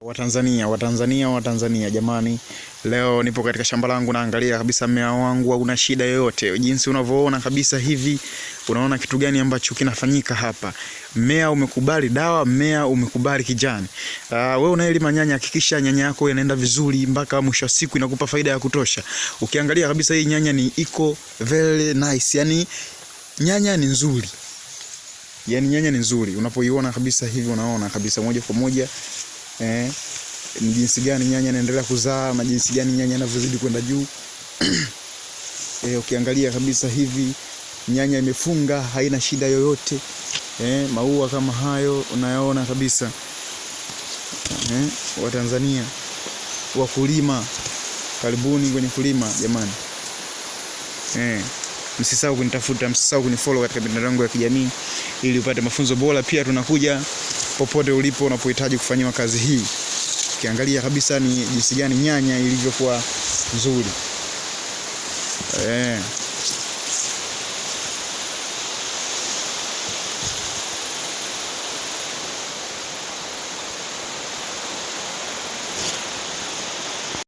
Watanzania, Watanzania, Watanzania jamani, leo nipo katika shamba langu naangalia kabisa mmea wangu hauna shida yoyote. Jinsi unavyoona kabisa hivi, unaona kitu gani ambacho kinafanyika hapa? Mmea umekubali dawa, mmea umekubali kijani. Wewe unayelima nyanya, hakikisha nyanya yako inaenda vizuri mpaka mwisho wa siku inakupa faida ya kutosha. Ukiangalia kabisa hii nyanya ni iko very nice, yani nyanya ni nzuri, yani nyanya ni nzuri unapoiona kabisa hivi, unaona kabisa moja kwa moja ni jinsi gani nyanya inaendelea kuzaa na jinsi gani nyanya inavyozidi kwenda juu. Ukiangalia kabisa hivi nyanya imefunga, haina shida yoyote. Maua kama hayo unayaona kabisa. Watanzania wakulima, karibuni kwenye kulima jamani. Msisahau kunitafuta, msisahau kunifollow katika mitandao yangu ya kijamii ili upate mafunzo bora. Pia tunakuja popote ulipo unapohitaji kufanyiwa kazi hii. Ukiangalia kabisa ni jinsi gani nyanya ilivyokuwa nzuri.